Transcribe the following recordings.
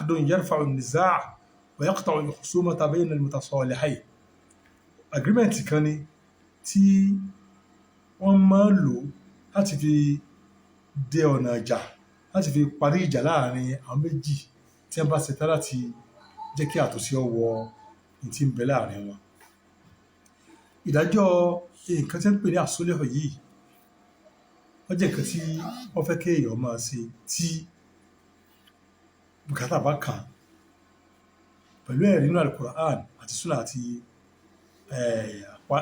Aqdun yarfa'u an-niza' wa yaqta'u al-khusumata bayna al-mutasalihayn. Agreement kan ni tí wọ́n máa ń lò láti fi dé ọ̀nà ìjà, láti fi parí ìjà láàrin àwọn méjì tí wọ́n bá ṣetán láti jẹ́ kí àtúnṣe ó wọ ní tí ń bẹ láàrin wọn. Ìdájọ́ nǹkan tí wọ́n ń pè ní àsólẹ̀họ̀ yìí, ó jẹ́ nǹkan tí wọ́n fẹ́ kí èèyàn máa ṣe tí bùkátà bá kàn án pẹ̀lú ẹ̀rí nínú Al-Qur'an àti Sunnah àti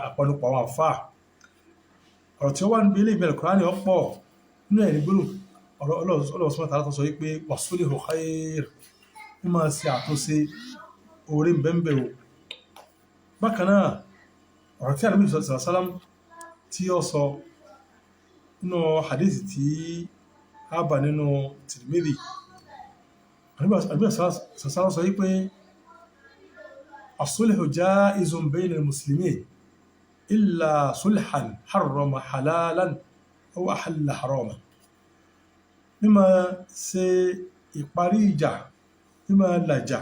àpanupọ̀ àwọn àfáà. Ọ̀rọ̀ tí ó wà níbi eléyìí Al-Qur'an ó pọ̀ nínú ẹ̀rí gbólóhùn ọ̀rọ̀ Ọlọ́run subhanahu wa ta'ala tó sọ wípé was-sulhu khair, ní máa ṣe àtúnṣe, oore ń bẹ ńbẹ̀ o. Bákan náà, ọ̀rọ̀ tí Ànábì sallallahu alaihi wasallam tí ó sọ nínú hadith tí a bá nínú Tirmidhi, Ànábì sallallahu alaihi wasallam sọ wípé as-sulhu jaizun bayna al-muslimin illa sulhan harrama halalan aw ahalla haraman. Mímá ṣe ìparí ìjà, mímá làjà,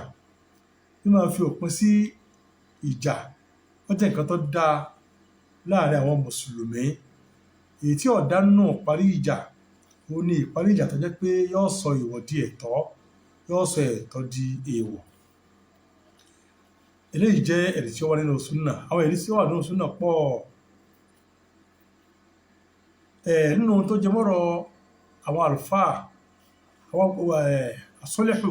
mímá fi òpin sí ìjà, ó jẹ́ nǹkan tó dáa láàrin àwọn mùsùlùmí. Èyí tí ó dá nínú ìparí ìjà, òun ni ìparí ìjà tó jẹ́ pé yóò sọ èèwọ̀ di ẹ̀tọ́, yóò sọ ẹ̀tọ́ di èèwọ̀. Eléyìí jẹ́ ẹ̀rí tí ó wà nínú Sunnah. Àwọn ẹ̀rí tí ó wà nínú Sunnah pọ̀. Nínú tó jẹ mọ́rọ̀ àwọn àlùfáà, àwọn àsọ́lẹ̀hù,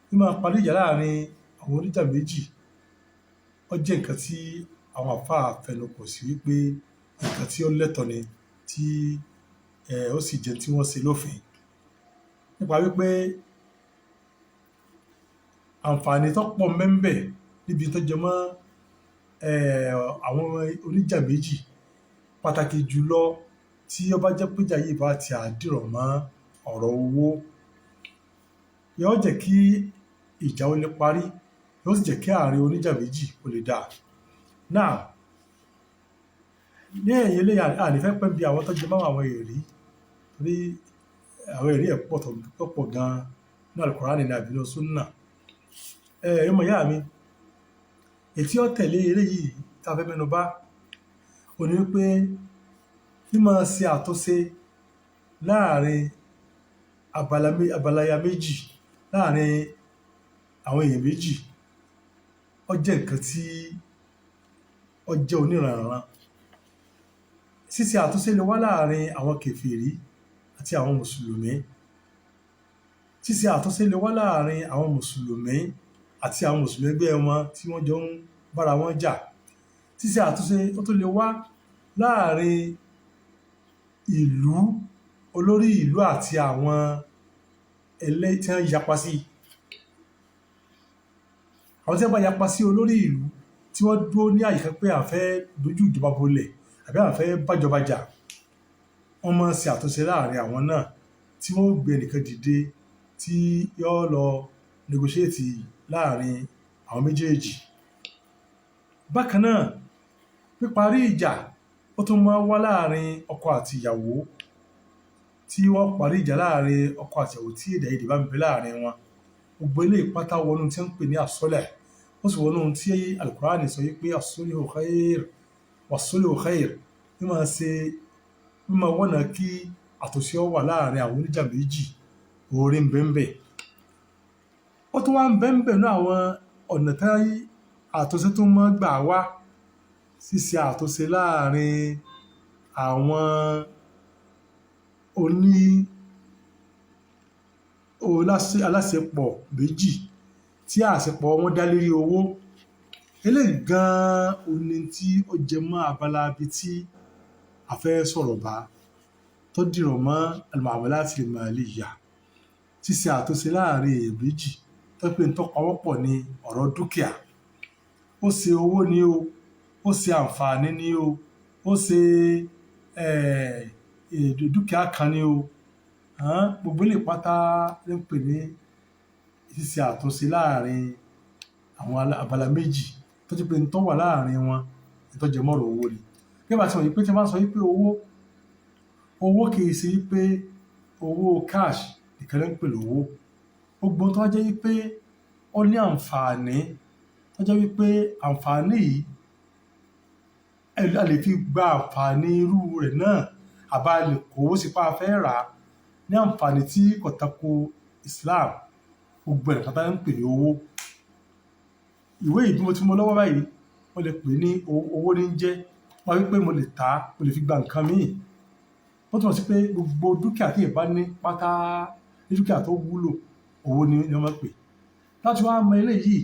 mímá parí ìjà láàrin àwọn oníjà méjì, ó jẹ́ nǹkan tí àwọn àlùfáà fẹnukò sí wípé nǹkan tí ó lẹ́tọ̀ọ́ ni, tí ó sì jẹ́ tí wọ́n ṣe lófin. Nípa wípé àǹfààní tó pọ̀ ńbẹ̀ níbi tó jẹ mọ́ àwọn oníjà méjì, pàtàkì jùlọ tí ó bá jẹ́ pé ìjà yìí bá ti àdìrọ̀ mọ́ ọ̀rọ̀ owó, yóò jẹ́ kí ìjà ó lè parí, yóò sì jẹ́ kí àárín oníjà méjì ó lè dáa. Now, ní ẹ̀yìn eléyìí, a ní fẹ́ pẹ́ bí àwọn tó jẹ mọ́ àwọn ẹ̀rí, torí àwọn ẹ̀rí ẹ̀ pọ̀ tó pọ̀ gan-an nínú Al-Qur'an ní àbí nínú Sunnah. Ọmọ ìyá mi, èyí tí ó tẹ̀lé eléyìí tí a fẹ́ mẹ́nu bà, òun ní wípé mímá ṣe àtúnṣe láàrin abalaya méjì, láàrin àwọn èèyàn méjì, ó jẹ́ nǹkan tí ó jẹ́ oníranran. Ṣíṣe àtúnṣe lè wá láàrin àwọn kèfèrí àti àwọn mùsùlùmí. Ṣíṣe àtúnṣe lè wá láàrin àwọn mùsùlùmí àti àwọn mùsùlùmí ẹgbẹ́ wọn tí wọ́n jọ ń bára wọn jà. Ṣíṣe àtúnṣe ó tún lè wá láàrin ìlú, olórí ìlú àti àwọn ẹlẹ́ tí wọ́n yapa sí. Àwọn tí wọ́n bá yapa sí olórí ìlú, tí wọ́n dúró ní àyíká pé à fẹ́ dojú ìjọba bolẹ̀ àbí à fẹ́ bájọba jà, wọ́n máa ń ṣe àtúnṣe láàrin àwọn náà tí wọ́n ó gbé ẹnìkan dìde tí yóò lọ negotiate láàrin àwọn méjèèjì. Bákan náà, píparí ìjà ó tún máa ń wá láàrin ọkọ àti ìyàwó, tí wọ́n parí ìjà láàrin ọkọ àti ìyàwó tí èdè àìyedè bá ń bẹ láàrin wọn. Gbogbo eléyìí pátá wọnú tí wọ́n ń pè ní àsọ́lẹ̀, ó sì wọnú tí Al-Qur'an sọ wípé as-sulhu khair, was-sulhu khair, mímá ṣe, mímá wọ́nà kí àtúnṣe ó wà láàrin àwọn oníjà méjì, oore ń bẹ ńbẹ̀. Ó tún wá ń bẹ ńbẹ̀ nínú àwọn ọ̀nà tí àtúnṣe tó máa ń gbà wá, ṣíṣe àtúnṣe láàrin àwọn aláṣepọ̀ méjì tí àṣepọ̀ wọn dá lérí owó. Eléyìí gan-an òun ni tí ó jẹ mọ́ abala ibi tí a fẹ́ sọ̀rọ̀ bá, tó dìrọ̀ mọ́ al-muamalat al-maliyya. Ṣíṣe àtúnṣe láàrin èèyàn méjì tó jẹ́ pé n tó pawọ́pọ̀ ní ọ̀rọ̀ dúkìá. Ó ṣe owó ni o, ó ṣe àǹfààní ni o, ó ṣe dúkìá kan ni o. Gbogbo eléyìí pátá ló ń pè ní ṣíṣe àtúnṣe láàrin àwọn abala méjì tó jẹ́ pé n tó wà láàrin wọn, n tó jẹ mọ́ ọ̀rọ̀ owó ni. Gẹ́gẹ́ bí a ti mọ̀ wípé tí wọ́n bá sọ wípé owó, owó kì í ṣe wípé owó cash nìkan ló ń pè lówó. Gbogbo ohun tó bá jẹ́ wípé Ó ní àǹfààní tó jẹ́ wípé àǹfààní yìí a lè fi gba àǹfààní irú rẹ̀ náà, àbá lè kówó sí pa fẹ́ rà á ní àǹfààní tí kò tako Islam. Gbogbo ẹ̀ pátá ń pè ní owó. Ìwé yìí bí mo ti mú lọ́wọ́ báyìí, wọ́n lè pè ní owó ní jẹ́. Wọ́n wí pé mo lè tà á, mo lè fi gba nǹkan míì. Ó túmọ̀ sí pé gbogbo dúkìá tí èèyàn bá ní pátá, ní dúkìá tó wúlò, owó ni wọ́n máa ń pè. Láti wá mọ eléyìí,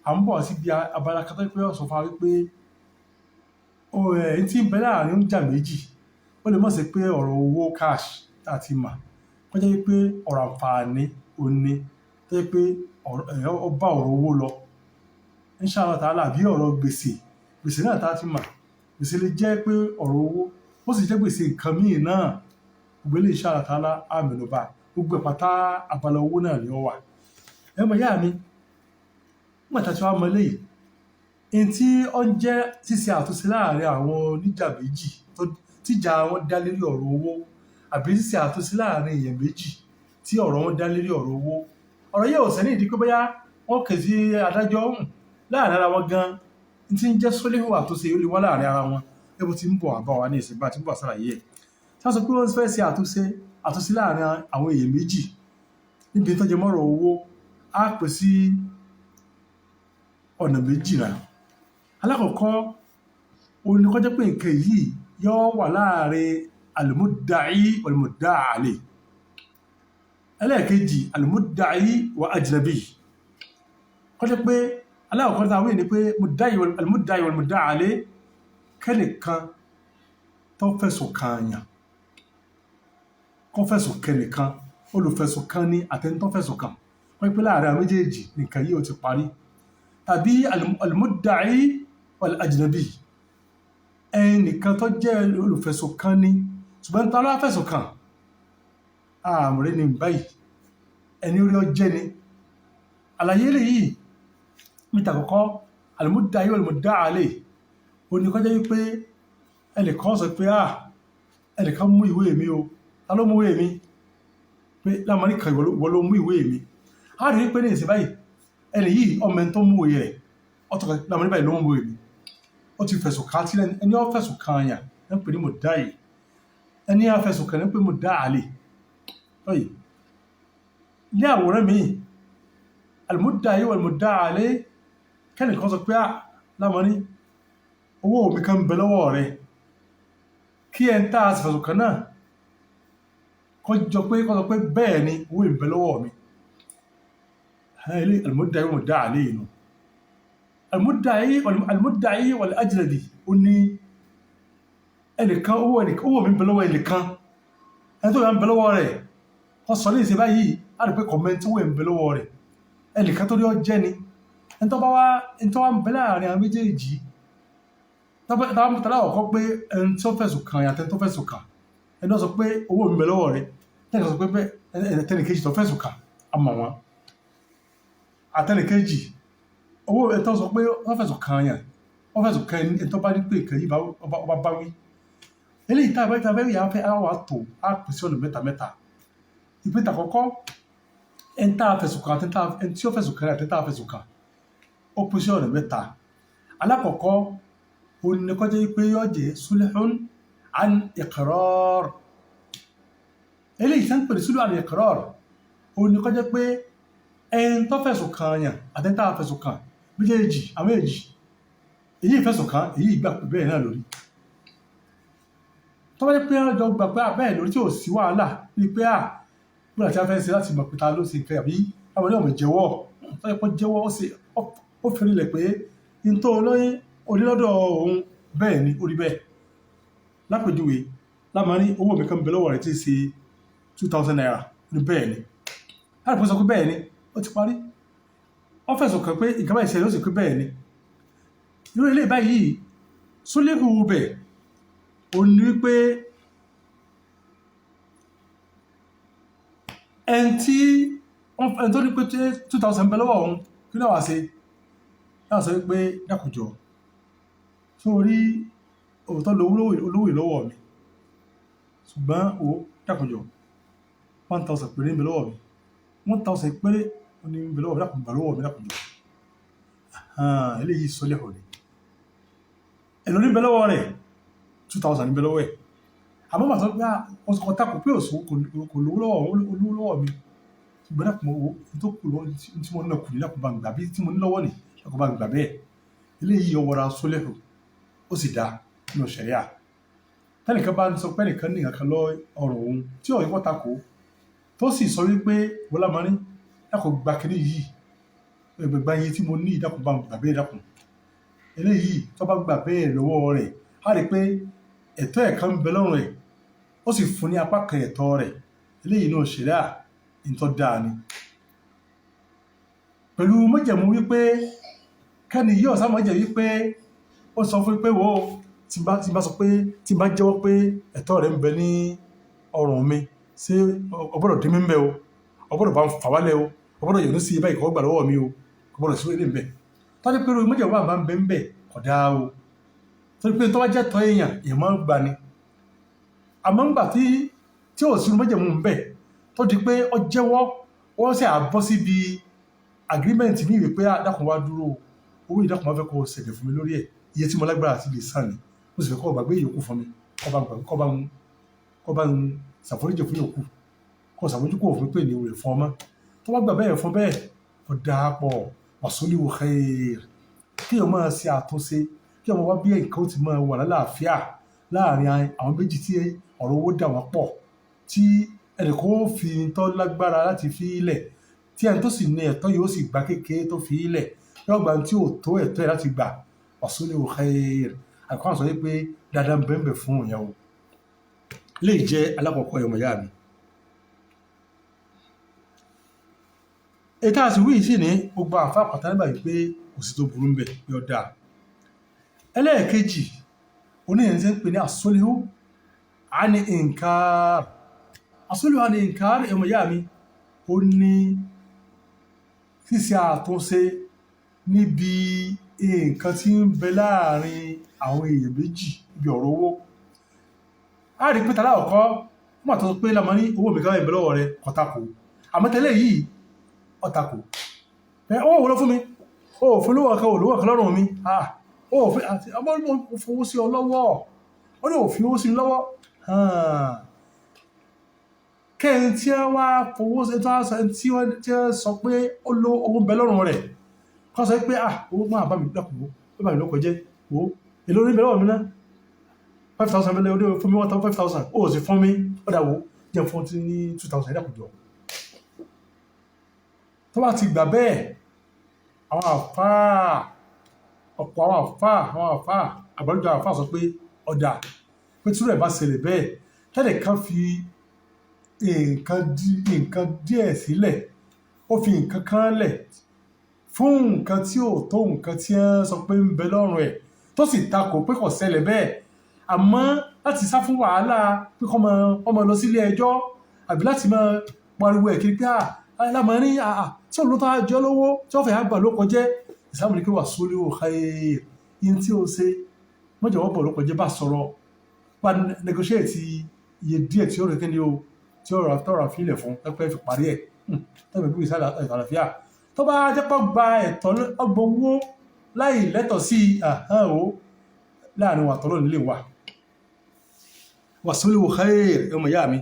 à ń bọ̀ síbi abala kan tó jẹ́ pé ó sọ fún wa wípé ẹ̀ tí ń bẹ láàrin oúnjà méjì, ó lè má ṣe pé ọ̀rọ̀ owó cash tá a ti mọ̀, kó jẹ́ wípé ọ̀rọ̀ àǹfààní òní tó jẹ́ pé ó bá ọ̀rọ̀ owó lọ. Inshallah ta'ala, àbí ọ̀rọ̀ gbèsè, gbèsè náà tá a ti mọ̀, gbèsè lè jẹ́ pé ọ̀rọ̀ owó, ó sì jẹ́ gbèsè nǹkan míì náà. Gbogbo eléyìí inshallah ta'ala á mẹ́nu bà. Gbogbo ẹ̀ pátá abala owó náà ni ó wà. Ẹ mọ̀ ìyá mi, nígbà tá a ti wá mọ eléyìí, ohun tí ó ń jẹ́ ṣíṣe àtúnṣe láàrin àwọn oníjà méjì tíjà wọn dá lérí ọ̀rọ̀ owó, àbí ṣíṣe àtúnṣe láàrin èèyàn méjì tí ọ̀rọ̀ wọn dá lérí ọ̀rọ̀ owó. Ọ̀rọ̀ yìí ò sẹ́ni ìdí pé bóyá wọ́n kè sí adájọ́ láàrin ara wọn gan, tí ń jẹ́ sólíhù àtúnṣe ó lè wá láàrin ara wọn. Ẹ bó ti ń bọ̀ àbá wa ní ìsìn bá ti ń bọ̀ sàlàyé ẹ̀. Tí wọ́n sọ pé wọ́n fẹ́ ṣe àtúnṣe láàrin àwọn èèyàn méjì níbi tó jẹ mọ́rọ̀ owó, á pè sí ọ̀nà méjìlá. Alákọ̀ọ́kọ́, òun ni kó jẹ́ pé nǹkan yìí yóò wà láàrin al-mudda'i wal-mudda'a alayhi. Ẹlẹ́ẹ̀kejì, al-mudda'i wa ajnabi. Kó jẹ́ pé alákọ̀ọ́kọ́ tá a wí ni pé al-mudda'i wal-mudda'a alayhi, kẹ́nìkan tó fẹ̀sùn kàn yàn, kó fẹ̀sùn kẹ́nìkan, olùfẹ̀sùn kan ní àtẹni tó fẹ̀sùn kàn. Wọ́n pé láàrin àwọn méjèèjì nǹkan yìí ó ti parí. Tàbí al-mudda'i wal-ajnabi, ẹnìkan tó jẹ́ olùfẹ̀sùn kan ní, ṣùgbọ́n ta ló fẹ̀sùn kàn? Àmọ̀rẹ́ ni báyìí, ẹni orí ọjẹ́ ni. Àlàyé eléyìí níta àkọ́kọ́, al-mudda'i wal-mudda'a alayhi, ó ní kó jẹ́ wípé ẹnìkan sọ pé ẹnìkan mú ìwé mi o, ta ló mú ìwé mi? Pé lámọ̀rí kan ìwọ ló mú ìwé mi. A rí pé ní ìsìn báyìí, ẹni yìí ọmọ ẹni tó mú ìwé rẹ̀, ọtọ̀ lámọ̀rí báyìí ló mú ìwé mi. Ó ti fẹ̀sùn kàn tí ẹni ó fẹ̀sùn kàn yàn ń pè ní mudda'i, ẹni á fẹ̀sùn kàn ń pè mudda'a alayhi. Ọ̀yì ní àwòrán mi, al-mudda'i wal-mudda'a alayhi, kẹ́nìkan sọ pé lámọ̀rí owó mi kan ń bẹ lọ́wọ́ rẹ̀, kí ẹni tá a sì fẹ̀sùn kàn náà kó jọ pé kó sọ pé bẹ́ẹ̀ ni owó ń bẹ lọ́wọ́ mi. Al-mudda'i wal-mudda'a alayhi nù. Al-mudda'i wal-ajnabi, ó ní ẹnìkan owó mi ń bẹ lọ́wọ́ ẹnìkan, ẹni tó yà ń bẹ lọ́wọ́ rẹ̀ kó sọ ní ìsìn báyìí, á rí pé kọ̀mẹ́ntì owó ń bẹ lọ́wọ́ rẹ̀, ẹnìkan tó rí ọ jẹ́ ni. Ẹni tó bá wá, ẹni tó wá ń bẹ láàrin àwọn méjèèjì, tàlákọ̀ọ́kọ́ pé ẹni tó fẹ̀sùn kàn àti ẹni tó fẹ̀sùn kàn, ẹni tó sọ pé owó mi ń bẹ lọ́wọ́ rẹ̀, tẹ́nìkan sọ pé bẹ́ẹ̀, tẹ́nìkejì tó fẹ̀sùn kàn á mọ̀ wọ́n, àtẹnìkejì owó ẹni tó sọ pé wọ́n fẹ̀sùn kàn yàn, wọ́n fẹ̀sùn kàn ẹni tó bá ní pé nǹkan yìí bá bá wí. Eléyìí tá a bá fẹ́ yà á fẹ́ á wà tó á pèsè ọ̀nà mẹ́ta mẹ́ta. Ìpín tàkọ́kọ́, ẹni tá a fẹ̀sùn kàn àti ẹni tí ó fẹ̀sùn kàn àti ẹni tá a fẹ̀sùn kàn, ó pèsè ọ̀nà mẹ́ta. Alákọ̀ọ́kọ́, òun ni kó jẹ́ pé yóò jẹ́ sulhun an iqrar. Eléyìí tí wọ́n ń pè ní sulhun an iqrar, òun ni kó jẹ́ pé ẹni tó fẹ̀sùn kàn yàn àti ẹni tá a fẹ̀sùn kàn méjèèjì, àwọn méjèèjì, èyí fẹ̀sùn kàn, èyí gbà pé bẹ́ẹ̀ náà lórí. Tó bá jẹ́ pé wọ́n jọ gbà pé bẹ́ẹ̀ lórí tí ò sí wàhálà, bíi pé bí àti afẹ́ ṣe láti mọ̀ pé ta ló ṣe nǹkan àbí àwọn onímọ̀ jẹ́wọ́, tó yẹ kó jẹ́wọ́, ó ṣe ó fi rinlẹ̀ pé n tó olóyún onílọ́dọ̀ òun bẹ́ẹ̀ ni ó rí bẹ́ẹ̀. Lápèjúwe, lámàní owó mi kan bẹ lọ́wọ́ rẹ̀ tí í ṣe 2,000 naira, ní bẹ́ẹ̀ ni. Láti pé sọ pé bẹ́ẹ̀ ni, ó ti parí. Ó fẹ̀sùn kàn pé nǹkan báyìí ṣẹlẹ̀, ó sì pé bẹ́ẹ̀ ni. Irú ilé báyìí, súlẹ̀kù bẹ̀, ó ní wípé ẹni tí ẹni tó ní pé 2,000 bẹ lọ́wọ́ òun, kí ló wá ṣe? Náà sọ wípé dákùjọ, sórí òótọ́ olówó ìlọ́wọ́ mi, ṣùgbọ́n ó dákùjọ 1,000 péré ń bẹ lọ́wọ́ mi, 1,000 péré Ó ní ń bẹ lọ́wọ́ mi, dákun gbà lọ́wọ́ mi, dákun jọ. Eléyìí sọlẹ̀ òní. Èló ní ń bẹ lọ́wọ́ rẹ̀? 2,000 ní ń bẹ lọ́wọ́ ẹ̀. Àmọ́ màá sọ pé wọ́n sọ tako pé òṣù kò lówó lọ́wọ́, olówó lọ́wọ́ mi, ṣùgbọ́n dákun owó tó kù lọ́wọ́ tí mo ní kù ní, dákun bá ń gbà, bí tí mo ní lọ́wọ́ ni, dákun bá ń gbà bẹ́ẹ̀. Eléyìí ọwọ́ra sólẹ̀ ó sì dáa nínú ṣẹ̀ríà. Tẹ́nìkan bá ń sọ pé ẹnìkan ní nǹkan lọ ọ̀rọ̀ òun tí ọ̀yẹ́ kọ́ tako, tó sì sọ wípé wọlá máa ní dákun gba kínní yìí, ẹgbẹ̀gbà iye tí mo ní, dákun bá ń gbà bẹ́ẹ̀, dákun. Eléyìí tó bá gbà bẹ́ẹ̀ lọ́wọ́ rẹ̀, á rí i pé ẹ̀tọ́ ẹ̀ kan ń bẹ lọ́rùn ẹ̀, ó sì fún ní apá kan ẹ̀tọ́ rẹ̀. Eléyìí náà ṣẹ̀ríà ìtọ́ dáa ni, pẹ̀lú májẹ̀mú wípé kẹ́ni yóò sá májẹ̀ wípé ó sọ fún pé wo tí n bá sọ pé tí n bá jẹ́wọ́ pé ẹ̀tọ́ rẹ̀ ń bẹ ní ọrùn mi, ṣé o gbọ́dọ̀ dín mi ń bẹ o, o gbọ́dọ̀ bá ń fà wálẹ̀ o, o gbọ́dọ̀ yọ̀nú sí ibà ìkọ́ gbà lọ́wọ́ mi o, kò gbọ́dọ̀ sí ilé ń bẹ. Tọ́jú pé irú májẹ̀mú bá ń bẹ ń bẹ kò dáa o, torí pé tó bá jẹ́ tọ́ èèyàn, èèyàn máa ń gbà ni. Àmọ́ ńgbà tí ò sí irú májẹ̀mú ń bẹ, tó di pé ó jẹ́wọ́, ó sì àbọ̀ síbi agreement ní ìwé pé dákun wá dúró, owó ìdákun máa fẹ́ kó o ṣẹ̀dẹ̀ fún mi lórí ẹ̀, iye tí mo lágbára àti lè san ni, mo sì fẹ́ kó o gbàgbé ìyókù fún mi, kó bá ń ṣàforíjì fún yòókù, kó o ṣàmójúkò fún mi pé ní ìwé fún ọmọ tó bá gbà bẹ́ẹ̀ fún bẹ́ẹ̀, ó dáa pọ̀. Wàsólì khair, kí o máa ṣe àtúnṣe, kí o máa wá bí nǹkan ó ti máa wà lálàáfíà láàrin àwọn méjì tí ọ̀rọ̀ owó dà wọ́n pọ̀, tí ẹnìkan ó fi tọ́ lágbára láti fi ilẹ̀, tí ẹni tó sì ní ẹ̀tọ́ yóò sì gbà kékeré tó fi ilẹ̀, yóò gba tí ò tó ẹ̀tọ́ ẹ̀ láti gbà. Wàsólì khair, àkọ́kọ́ sọ wípé dáadáa ń bẹ́ẹ̀ fún ìyẹn o. Lè jẹ́ alákọ̀ọ́kọ́ ẹ̀mọ̀ ìyá mi. Ètò àti wíì sì ní gbogbo àfa pàtàkì nígbà wípé kò sí tó burú ń bẹ̀ pé ó dáa. Ẹlẹ́ẹ̀kejì, oníyẹn ti ń pè ní asolihu ani inkar. Asolihu ani inkar, ẹ̀mọ̀ ìyá mi, ó ní ṣíṣe àtúnṣe níbi nǹkan tí ń bẹ láàrin àwọn èèyàn méjì níbi ọ̀rọ̀ owó. A rí pé tàlá ọ̀kọ́ wọ́n àtọ́ pé lámọ́ ní owó mi kan ìbẹ̀ lọ́wọ́ rẹ̀ kọ̀tàkù, àmọ́ tẹ́lẹ̀ yìí ọ̀tàkù ẹ owó wo ló fún mi, ó fún lówó ọ̀kan, olówó ọ̀kan lọ́rùn mi, ó fún àti ọmọ mo fowó sí ọ lọ́wọ́, ó ní òfin owó sí mi lọ́wọ́. Kẹ́hìn tí wọ́n wá fowó sí tí wọ́n sọ pé ó ló owó ń bẹ lọ́rùn rẹ̀, kọ́ sọ pé owó máa bá mi lọ́kùn, ó bá mi lọ́kọ̀ jẹ́, wo èlò ní bẹ lọ́wọ́ mi náà 5,000 bẹ́lẹ̀ ọdún fún mi 1,500, ó sì fún mi, ó dà wó jẹ́ fún ti ní 2,000 ẹ̀dàkùnjọ. Tó bá ti gbà bẹ́ẹ̀, àwọn àfáà, ọ̀pọ̀ àwọn àfáà, àwọn àfáà àgbàlódé àwọn àfáà sọ pé ọ̀dà pé tí rẹ̀ bá ṣẹlẹ̀ bẹ́ẹ̀, tẹ́lẹ̀ kan fi nǹkan díẹ̀ sílẹ̀, ó fi nǹkan kan lẹ̀ fún nǹkan tí ò tó nǹkan tí wọ́n sọ pé ń bẹ lọ́rùn ẹ̀, tó sì takò pé kò ṣẹlẹ̀ bẹ́ẹ̀, àmọ́ láti sá fún wàhálà pé kọ́ máa lọ sílé ẹjọ́ àbí láti máa pariwo ẹ̀ kiri pé alámọ̀rin tí òun ló tó àjọ lówó tí wọ́n fẹ́ àgbà ló kọjẹ́. Ìsìlámù ní kí wà sólé ò khair, yín tí ó ṣe mọ́jọ̀ wọ́n bọ̀ ló kọjẹ́, bá sọ̀rọ̀ bá negotiate iye díẹ̀ tí ó rẹ̀ kíni o tí ó rà tọ́ra fílẹ̀ fún pẹ́pẹ́ fi parí ẹ̀ tẹ́lẹ̀ bí ìsàlẹ̀ àlàáfíà. Tó bá jẹ́ pé gba ẹ̀tọ́ ọgbọ̀n owó láì lẹ́tọ̀ sí o láàrin wà tọ́lọ́ nílé wa. Wàsílù khair, ọmọ ìyá mi,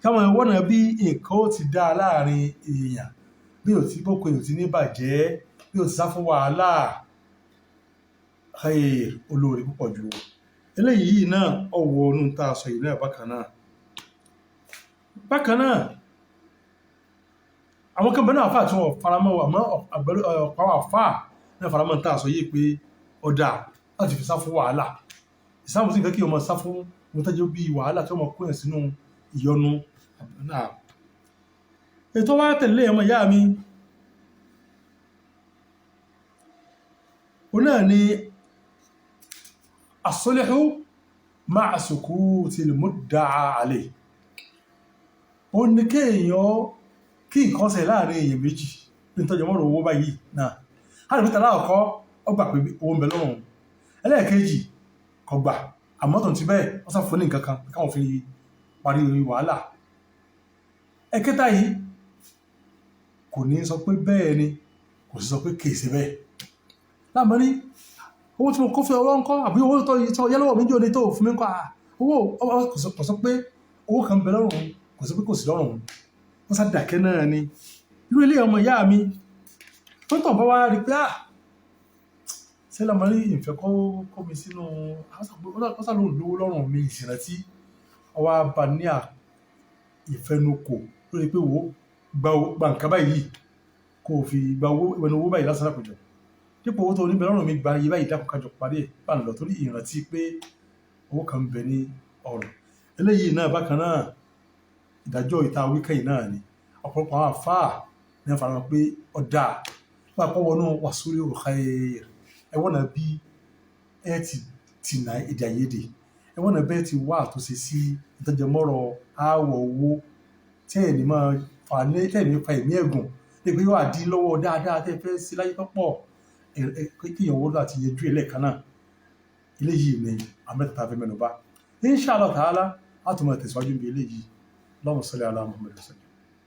káwọn wọ́nà bí nǹkan ó ti dá láàrin èèyàn, bí ò ti bókun èèyàn ti ní bàjẹ́, bí ò ti sá fún wàhálà, khair olóore púpọ̀ jù. Eléyìí náà ọwọ́ inú tá a sọ yìí náà bákan náà. Bákan náà, àwọn kan bẹ́ẹ̀ náà àfáà tí wọ́n faramọ́ àmọ́ ọ̀pọ̀ àwọn àfáà náà faramọ́ tá a sọ yìí pé ọ̀dà láti fi sá fún wàhálà. Ìsìlámù sì fẹ́ kí ọmọ sá fún ohun tó jẹ́ bí wàhálà tí ọmọ kó yẹn sínú ìyọnu náà. Ètò wa tẹ̀lé ọmọ ìyá mi, òun náà ni as-sulhu ma'a sukutil mudda'a alayhi. Ó ní kéèyàn kí nǹkan ṣe láàrin èèyàn méjì ní tọ́jú mọ́rọ̀ owó báyìí náà. A lè fi tàlá ọ̀kọ́ ó gbà pé owó ń bẹ lọ́rùn. Ẹlẹ́ẹ̀kejì kò gbà, àmọ́ tó ti bẹ́ẹ̀ wọ́n sá fún ní nǹkan kan káwọn fi parí wàhálà. Ẹ̀kẹta yìí, Kò ní sọ pé bẹ́ẹ̀ ni, kò sì sọ pé kìí ṣe bẹ́ẹ̀. Láàmú ní owó tí mo kó fún ọwọ́ ńkọ́, àbí owó tó yẹ lọ́wọ́ mi jò ní tó fún mi ńkọ́? Owó, kò sọ pé owó kan bẹ lọ́rùn, kò sọ pé kò sí lọ́rùn. Wọ́n sá dàkẹ́ náà ni. Irú ilé ọmọ ìyá mi tó tàn bá wá rí pé ṣé lọ́mọ ní ìfẹ́ kó mi sínú, wọ́n sá lóun lówó lọ́rùn mi, ìsìnrántí ọwọ́ bá ní ìfẹnukò lórí pé wò ó, gba nǹkan báyìí, kó o fi gba owó ìwẹ̀nu owó báyìí lásán lápòjọ dípò owó tó níbẹ̀ lọ́rùn mi, gba iye báyìí, dákun, kájọ parí ẹ̀ bá ń lọ, torí ìrántí pé owó kan ń bẹ ní ọrùn. Eléyìí náà bákan náà, ìdájọ́ ìta wíkẹ́yìn náà ni ọ̀pọ̀lọpọ̀ àwọn àfáà ní àfàrà pé ọ̀dà pápá wọnú wàsúrí khair. Ẹ wọ́n náà bí ẹ ti tìǹà èdè àìyedè, ẹ wọ́n náà bẹ́ẹ̀ ti wá àtúnṣe sí ìtọ́jẹmọ́rọ̀ aáwọ̀ owó tẹ́ ẹ̀ ní máa fà ní, tẹ́ ẹ̀ ní fa ẹ̀mí ẹ̀gùn lè pé yóò àdín lọ́wọ́ dáadáa tẹ́ ẹ fẹ́ sí láyé tó pọ̀, kéèyàn owó láti yanjú ẹ̀ lẹ́ẹ̀kan náà. Eléyìí ni àmẹ́ta fẹ́ mẹ́nu bà. Insha Allah ta'ala, a tún máa tẹ̀síwájú níbi eléyìí. Allahumma salli ala Muhammad wa sallim.